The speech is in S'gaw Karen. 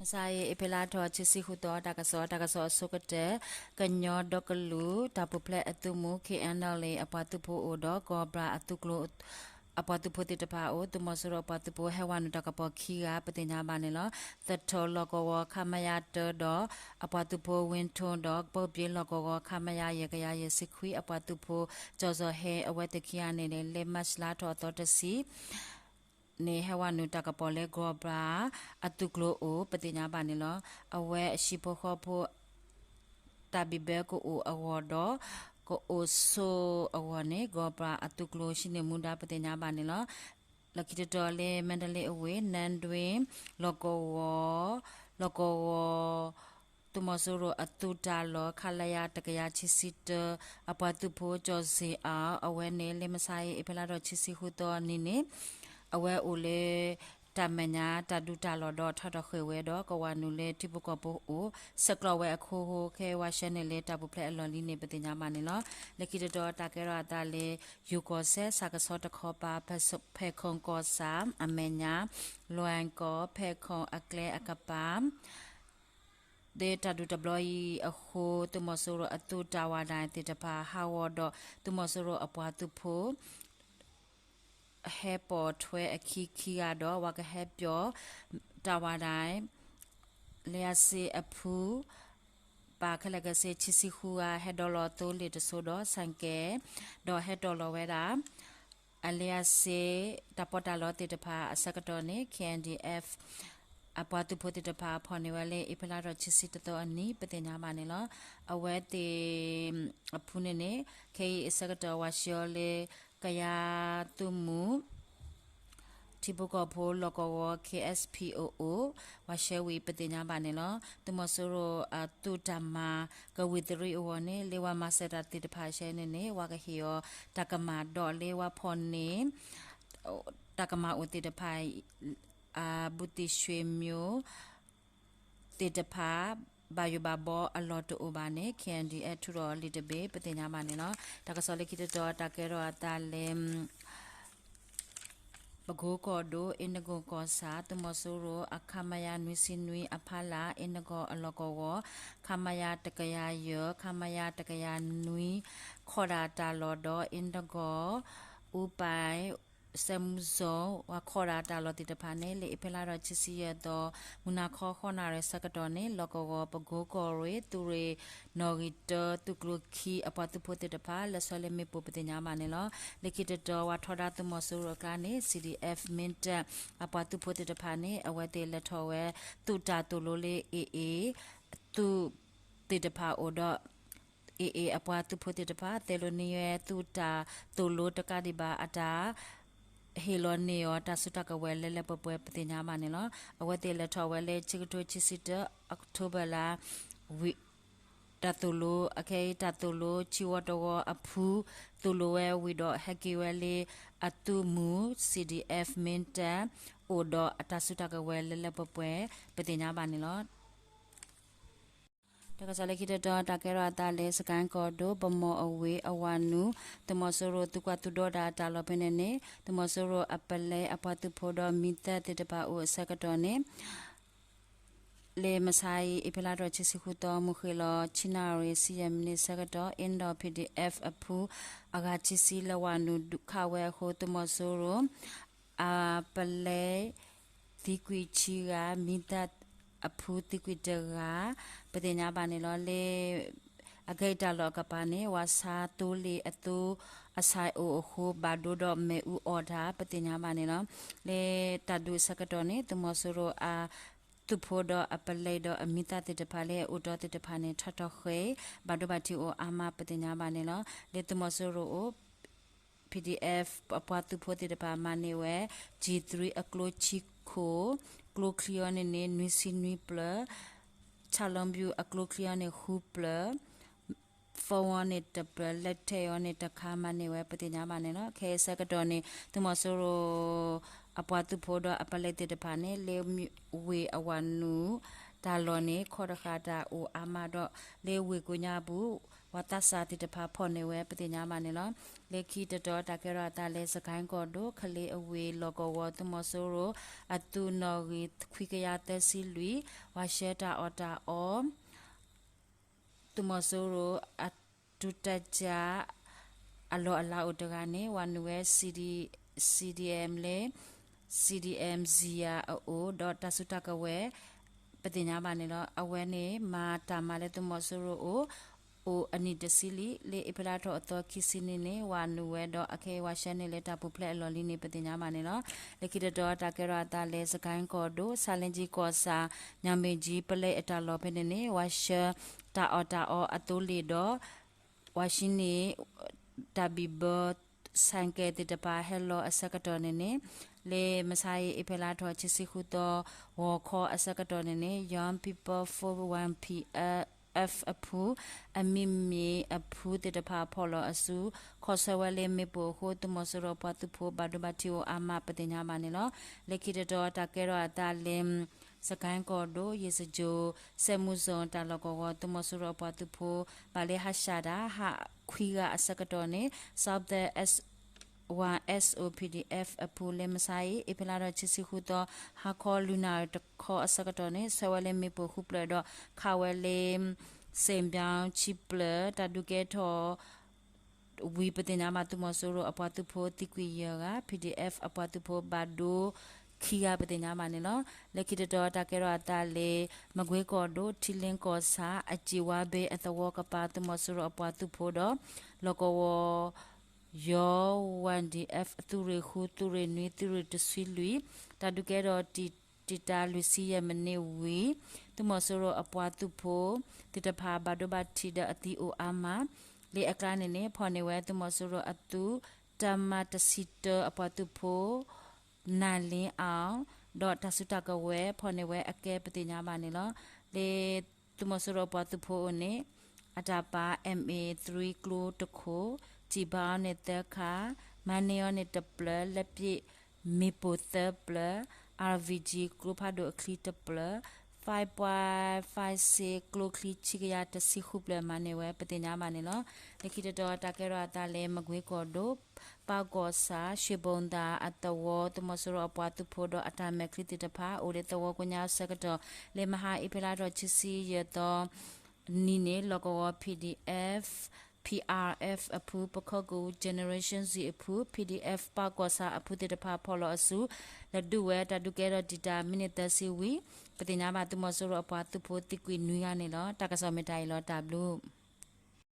မဆါအံၤ အ့ဖြ့လါထီၣ် ခံဆံဃုသီ တၢ်ကစီၣ်, တၢ်ကစီၣ်အဆိကတၢၢ်, ကညီဒီကလုာ်တၢ်ပူၤဖျဲးအသုးမုၢ် K N L A အပှၤသုးဖိအိၣ်ဒီး ကီၢ်ဘြၣ်အသုးကျိၤ အပှၤသုးဖိသ့ၣ်တဖၣ်အအိၣ် သုးမီၤစိရိၤအပှၤသုးဖိဟဲဝဲနုာ်တၢ်ကပီၤခံဂၤ ပသ့ၣ်ညါဘၣ်န့ၣ်လီၤ. သထၢၣ်လီၢ်ကဝီၤ ခမရ တၢဒီး အပှၤသုးဖိဝ့ထိဒီး ပုၢ်ပၢ်လီၢ်ကဝီၤ ခမရ ယဲၢ်ကယၤယဲၢ်ဆံခွံ အပှၤသုးဖိ ကၠီၤစီၤဟဲ အဝဲသ့ၣ်ခံဂၤန့ၣ် လၢမၢ်ၡးလါထီၣ်အသီတဆံ န့ၣ် ဟဲဝဲနုာ်တၢ်ကပီၤလၢ ကီၢ်ဘြၣ်အသုးကျိၤအိၣ် ပသ့ၣ်ညါဘၣ်န့ၣ်လီၤ. အဝဲအဟံၣ်ဖိဃီဖိ တၢ်ဘံၣ်ဘၢကအိၣ်အဂီၢ်ဒီး ကအိၣ်ဆိးအဂီၢ်န့ၣ် ကီၢ်ဘြၣ်အသုးကျိၤ ဟံးန့ၢ်မူဒါ ပသ့ၣ်ညါဘၣ်န့ၣ်လီၤ. လၢခံတတီၤလၢ မါဒလ့အဝ့ၢ် နၣ်ဒွ့ လီၢ်ကဝီၤ, လီၢ်ကဝီၤ သုးမီၤစိရိၤအသုးတၢ်လီၢ် ခလရ တကယၤခံဆံတၢ အပှၤသုးဖိ ကၠီၤစ့အါ အဝဲန့ၣ် လၢမဆါအံၤ အ့ဖြ့လါထီၣ် ခံဆံဃုသီအနံၤန့ၣ် အဝဲအိၣ်လၢ တၢ်မဲာ်ညါတၢ်ဒုးတၢ်လီၢ်ဒီး ထီၣ်ထီၣ်ဃ့ၢ်ဝဲဒီး ကဝဲနုာ်လၢထံဖိကီၢ်ဖိအိၣ် ဆဲးကျိးဝဲအခိၣ်ဃိ ခဲအံၤဝဲဆှၢန့ၢ်လၢတၢ်ပူၤဖျဲးအလီၢ်လံန့ၣ် ပသ့ၣ်ညါဘၣ်န့ၣ်လီၤ. လၢခံတတီၤ တၢ်ကဲထီၣ်အသးလၢ ယိၤကီၢ်စဲၣ် စးကဆီတခီပၤ ဖဲခိၣ်ကီၢ်ဆၣ် အမဲာ်ညါ လွဲၢ်ကီၢ် ဖဲခိၣ်အကျဲအကပၤ လၢတၢ်ဒုးတဘျီအံၤအဃိ သုးမီၤစိရိၤအသုးတၢ်ဝးဒၣ်သ့ၣ်တဖၣ် ဟးဂီၤဒီး သုးမီၤစိရိၤအပှၤသုးဖိ ဟဲပိာ်ထွဲအခံခံဂၤဒီး ဝၤကဟဲပၠီၤ တၢ်ဝးဒၣ် လံာ်အစ့အဖု ပာ်ခဲလၢာ်ခဲဆ့ ခံဆံဃုဂၤ ဟဲဒီးလီၤသိလ့ၣ်တစိၤဒီး ဆၣ်ကဲၤ ဒီးဟဲတီၢ်လီၤဝဲဒၣ် အလံာ်အစ့ တၢ်ပီးတၢ်လီသ့ၣ်တဖၣ်အဆၢကတီၢ်န့ၣ် K N D F အပှၤသုးဖိသ့ၣ်တဖၣ် ဖီၣ်န့ၢ်ဝဲလၢ အ့ဖြ့လါထီၣ် ခံဆံတသီအနံၤ ပသ့ၣ်ညါဘၣ်န့ၣ်လီၤ. အဝဲသ့ၣ်အဖုန့ၣ်န့ၣ် ခဲအံၤအဆၢကတီၢ် ဝၤဆှၢအီၤလၢ ကယၤသုးမုၢ် ထံဖိကီၢ်ဖိလီၢ်ကဝီၤ K S P O အိၣ် ဝၤဆှၢဝံၤ ပသ့ၣ်ညါဘၣ်န့ၣ်လီၤ. သုးမီၤစိရိၤအသုးတၢ်မၤ ကဝံၤတရံးအဂီၢ်န့ၣ် လၢဝၤမၤစၢၤတၢ်သ့ၣ်တဖၣ်ဆှၢန့ၣ်န့ၣ် ဝၤကဟ့ၣ်အီၤ တၢ်ကမၣ်ဒီးလၢဝၤဖီၣ်န့ၢ် တၢ်ကမၣ်အိၣ်သ့ၣ်တဖၣ် အဘူးသ့ၣ်ရွှ့ၣ်မျိာ် သ့ၣ်တဖၣ် ဘၣ်ယိၣ်ဘၣ်ဘီအလီၢ်တအိၣ်ဘၣ်န့ၣ် K N D F ထုးထီၣ်လံာ်တဘ့ၣ် ပသ့ၣ်ညါဘၣ်န့ၣ်လီၤ. တၢ်ကစီၣ်လၢခံတတီၤ တၢ်ကဲထီၣ်အသးလၢ ပကိကီၢ်ဒိၣ် အ့ၣ်နကိၣ်ကီၢ်ဆၣ် သုးမီၤစိရိၤအ ခမရ နွံဆံနွံ အဖီလာ် အ့ၣ်နကိၣ်အလီၢ်ကဝီၤ ခမရ တကယၤယဲၢ် ခမရ တကယၤနွံ ခီၣ်ဒၣ်တၢ်လီၢ်ဒီး အ့ၣ်နကိၣ် အူပၢ် စဲမူစီၤ ဝၤခီၣ်ဒၣ်တၢ်လီၢ်သ့ၣ်တဖၣ်န့ၣ် လၢအ့ဖြ့လါထီၣ် ခံဆံယဲၢ်သီ မုၢ်နၤခီ ဃိးနၣ်ရံၣ်ဆၢကတီၢ်န့ၣ် လီၢ်ကဝီၤ ပကိကီၢ်ရ့ၣ် သုးရ့ၣ်နီၣ်ဂံၢ်တၢ သုးကျိၤခံ အပှၤသုးဖိသ့ၣ်တဖၣ် လဲၤဆှၢလၢမ့ၣ်ပိၢ် ပသ့ၣ်ညါဘၣ်န့ၣ်လီၤ. လၢခံတတီၤ ဝၤထီဒါသုးမီၤစိရိၤအကျါန့ၣ် C D F မ့ၢ်တၢ် အပှၤသုးဖိသ့ၣ်တဖၣ်န့ၣ် အဝဲသ့ၣ်လဲၤထီၣ်ဝဲ သုးတၢ်သိၣ်လိလၢ A A သုးသ့ၣ်တဖၣ်အိၣ်ဒီး A A အပှၤသုးဖိသ့ၣ်တဖၣ် သဲလိာ်န့ၢ်ဝဲ သုးတၢ်သိၣ်လိတကးဒံးဘၣ်အတၢ် ဟ့ၣ်လီၤန့ၢ်အီၤ တၢ်စုတၢ်ကဝဲၤလၢလၢပှဲၤပှဲၤ ပသ့ၣ်ညါဘၣ်န့ၣ်လီၤ. အဝဲသ့ၣ်လဲၤထီၣ်ဝဲလၢ ခံကထိခံဆံတၢ October လါ ဝံၤ တၢ်သိၣ်လိ အခဲအံၤ တၢ်သိၣ်လိ ခံဝီတဝီအဖု သိၣ်လိဝဲဝံၤဒီး ဟဲက့ၤဝဲလၢ အသုးမုၢ် C D F မ့ၢ်တၢ် အိၣ်ဒီးအတၢ်စုတၢ်ကဝဲၤလၢလၢပှဲၤပှဲၤ ပသ့ၣ်ညါဘၣ်န့ၣ်လီၤ. တၢ်ကစီၣ်လၢခံတတီၤ တၢ်ကဲထီၣ်အသးလၢ စကဲၣ်ကီၢ်ဒိၣ် ပမီၢ်အဝ့ၢ်အဝၤနုာ် သုးမီၤစိရိၤသုးကွၢ်သုးဒီတၢ်တၢ်လီၢ်ဖဲန့ၣ်န့ၣ် သုးမီၤစိရိၤအပလဲအပှၤသုးဖိဒီးမံသၢသ့ၣ်တဖၣ်အိၣ်အဆၢကတီၢ်န့ၣ် လၢမဆါအံၤ အ့ဖြ့လါထီၣ် ခံဆံဃုသီ မုၢ်ဃ့ၢ်လီၤ ခံနၣ်ရံၣ် ဆံယဲၢ်မံးနံးဆၢကတီၢ် အ့ၣ်ဒီး P D F အဖု အဂၤခံဆံ လဲၤဝၤနုာ်ဒုးခးဝဲအဃိ သုးမီၤစိရိၤ အပလဲ သံကွံာ်ဆံဂၤ မံသၢအဖုသံကွံာ်တဂၤ ပသ့ၣ်ညါဘၣ်န့ၣ်လီၤ. လၢအခဲအံၤတၢ်လီၢ်အကပၤန့ၣ် ဝၤဆါသိလ့ၣ်အသိ အဆၣ်အိၣ်အဃိ ဘၣ်ဒိဒီးမ့ၣ်အူအီၣ်တၢ် ပသ့ၣ်ညါဘၣ်န့ၣ်လီၤ. လၢတၢ်ဒုးအဆၢကတီၢ်န့ၣ် သုးမီၤစိရိၤအသုးဖိဒီးအပလဲဒီးအမံသၢသ့ၣ်တဖၣ်လၢအအိၣ်တီသ့ၣ်တဖၣ်န့ၣ် ထီၣ်ထီၣ်ဃ့ၢ်ဘၣ်ဒိဘၣ်ထံးအိၣ်အါမး ပသ့ၣ်ညါဘၣ်န့ၣ်လီၤ. လၢသုးမီၤစိရိၤအိၣ် P D F အပှၤသုးဖိသ့ၣ်တဖၣ်မၤန့ၢ်ဝဲ G three အကျိဆံခိၣ် ကျိချံအီၤန့ၣ်န့ၣ် နွံဆံနွံပျၢၤ, ဆၣ်လီၤဘျူးအကျိချံအီၤန့ၣ် ဃုပျၢၤ, ဖီဝီန့ၣ်တပျၢၤ လက်ထက်အီၤန့ၣ်တခါ မၤန့ၢ်ဝဲ ပသ့ၣ်ညါဘၣ်န့ၣ်လီၤ. ခဲအံၤဆၢကတီၢ်န့ၣ် သုးမီၤစိရိၤအပှၤသုးဖိဒီးအပလဲသ့ၣ်တဖၣ်န့ၣ် လၢဝ့ၢ်အဝၤနုာ်တၢ်လီၢ်န့ၣ် ခီၣ်တဃာ်တၢ်အိၣ်အါမးဒီး လၢဝ့ၢ်ကိးညါပူၤ ပှၤသးစၢ်သ့ၣ်တဖၣ်ဖီၣ်န့ၢ်ဝဲ ပသ့ၣ်ညါဘၣ်န့ၣ်လီၤ. လၢခံတတီၤတၢ်ကဲထီၣ်အသးလၢ စကဲၣ်ကီၢ်ဒိၣ် ကလ့အဝ့ၢ် လီၢ်ကဝီၤ သုးမီၤစိရိၤ အသုးနီၣ်ဂံၢ်ခွံကယၤသၢဆံလွံၢ် ပှၤဆှၢတၢ်အီၣ်တၢ်အီ သုးမီၤစိရိၤ အဒုးတၢ်ကၢ အလီၢ်အလၤအိၣ်တဂၤန့ၣ် ဝၤနုာ်ဝဲ CDM လၢ CDM Zia အအိၣ် ဒီးတၢ်စုတၢ်ကဝဲၤ ပသ့ၣ်ညါဘၣ်န့ၣ်လီၤ. အဝဲန့ၣ် မၤတၢ်မၤလၢသုးမီၤစိရိၤအိၣ် အိၣ်အနံၣ်တဆံလံ. လၢအ့ဖြ့လါထီၣ်အသီခံဆံနံၤန့ၣ် ဝၤနုာ်ဝဲဒီးအခဲအံၤ ဝၤဆှၢန့ၢ်လၢတၢ်ပူၤဖျဲးအလီၢ်လံန့ၣ် ပသ့ၣ်ညါဘၣ်န့ၣ်လီၤ. လၢခံတတီၤတၢ်ကဲထီၣ်အသးလၢ စကဲၣ်ကီၢ်ဒိၣ် ဆါလ့ကၠံကီၢ်ဆၣ် ညၣ်မ့ၢ်ကၠံပလဲအတၢ်လီၢ်ဖဲန့ၣ်န့ၣ် ဝၤဆှၢတၢ်အီၣ်တၢ်အီအသိလ့ၣ်ဒီး ဝၤဆှၢန့ၢ် တၢ်ဘံၣ်ဘၢ ဆဲးကဲသ့ၣ်တဖၣ်ဟဲလီၤအဆၢကတီၢ်န့ၣ်န့ၣ် လၢမဆါအံၤ အ့ဖြ့လါထီၣ်ခံဆံဃုသီ ဂီၤခီအဆၢကတီၢ်န့ၣ်န့ၣ် Young People Force One P F အဖု အမံၤမ့ၢ်အဖုသ့ၣ်တဖၣ်ဖီၣ်လီၤအစု ခီဆၢဝဲလၢမ့ၣ်ပိၢ်အဃိ သုးမီၤစိရိၤအပှၤသုးဖိဘၣ်ဒိဘၣ်ထံးအိၣ်အါမး ပသ့ၣ်ညါဘၣ်န့ၣ်လီၤ. လၢခံတတီၤတၢ်ကဲထီၣ်အသးလၢ စကဲၣ်ကီၢ်ဒိၣ် ယ့ၣ်စကြိၣ် စဲးမူစိၣ်တၢ်လီၢ်ကဝီၤ သုးမီၤစိရိၤအပှၤသုးဖိ ဘၣ်လၢဟးဆှၣ်တၢ် ဟးခွံဂၤအဆၢကတီၢ်န့ၣ် Southern S one S O P D F အဖု လၢမဆါအံၤ အ့ဖြ့လါထီၣ်ခံဆံဃုသီ ဟါခီလွံၢ်နၣ်ရံၣ်တခီအဆၢကတီၢ်န့ၣ် ဆှၢဝဲလၢမ့ၣ်ပိၢ်ဃုဖျၢၣ်ဒီး ခးဝဲလၢ စ့ၣ်ဘၠီဆံဖျၢၣ် တၢ်ဒုးကဲထီၣ် ဝံၤပသ့ၣ်ညါဘၣ် သုးမီၤစိရိၤအပှၤသုးဖိသံကွံာ်ယဲၢ်ဂၤ P D F အပှၤသုးဖိဘၣ်ဒိခံဂၤ ပသ့ၣ်ညါဘၣ်န့ၣ်လီၤ. လၢခံတတီၤတၢ်ကဲထီၣ်အသးလၢ မကွ့ကီၢ်ဒိၣ် ထံလ့ကီၢ်ဆၣ် အစ့ၣ်ဝါဘ့အသဝီကပၤ သုးမီၤစိရိၤအပှၤသုးဖိဒီး လီၢ်ကဝီၤ ယီၤ Y D F သုးရ့ၣ်ဃု သုးရ့ၣ်နွံ သုးရ့ၣ်တဆံလွံၢ် တၢ်ဒုးကဲထီၣ်တံၢ် တံာ်တာ်လွံၢ်ဆံယဲၢ်မံးနံးဝံၤ သုးမီၤစိရိၤအပှၤသုးဖိသ့ၣ်တဖၣ် ဘၣ်ဒိဘၣ်ထံးဒီးအသံအိၣ်အါမး လၢအကျါန့ၣ်န့ၣ် ဖီၣ်န့ၢ်ဝဲသုးမီၤစိရိၤအသုး တၢ်မၤတဆံတၢအပှၤသုးဖိ နၢ်လ့အီၤ ဒီးတၢ်စုတၢ်ကဝဲၤ ဖီၣ်န့ၢ်ဝဲအကဲ ပသ့ၣ်ညါဘၣ်န့ၣ်လီၤ. လၢသုးမီၤစိရိၤအပှၤသုးဖိအအိၣ်န့ၣ် အတၢ်ပာ် M A three ကျိတခိၣ်, စံၣ်ဘၣ်အီၤန့ၣ်သၢခါ, မၤန့ၢ်အီၤန့ၣ်တဖျၢၣ်, လၢပျ့ၣ်မ့ၣ်ပိၢ်သၢဖျၢၣ်, R V G ကျိဖးဒိၣ်အချံတဖျၢၣ်, five point five six ကျိချံခံကယၤတဆံဃုဖျၢၣ် မၤန့ၢ်ဝဲ ပသ့ၣ်ညါဘၣ်န့ၣ်လီၤ. လၢခံတတီၤတၢ်ကဲထီၣ်အသးလၢ မကွ့ကီၢ်ဒိၣ် ပၢ်ကီၢ်ဆၣ် ရှ့ဘိၣ်သၣ်အသဝီ သုးမီၤစိရိၤအပှၤသုးဖိဒီးအတၢ်မဲာ်ချံသ့ၣ်တဖၣ် အိၣ်လၢသဝီကိးညါအဆၢကတီၢ် လၢမဟါအ့ဖြ့လါထီၣ်ခံဆံယဲၢ်သီ နံၤန့ၣ် လီၢ်ကဝီၤ P D F P R F အဖု ပခီၣ်ကၠိ Generation Z အဖု P D F ပၢ်ကီၢ်ဆၣ်အဖုသ့ၣ်တဖၣ်ဖီၣ်လီၤအစု လဲၤဒုးဝဲတၢ်ဒုးကဲထီၣ်တံာ်တာ်မံးနံးသၢဆံဝံၤ ပသ့ၣ်ညါဘၣ်သုးမီၤစိရိၤအပှၤသုးဖိသံကွံာ်နွံဂၤန့ၣ်လီၤ. တၢ်ကစီၣ်မ့ၢ်တၢ်အံၤလီၤ တၢ်ဘျုး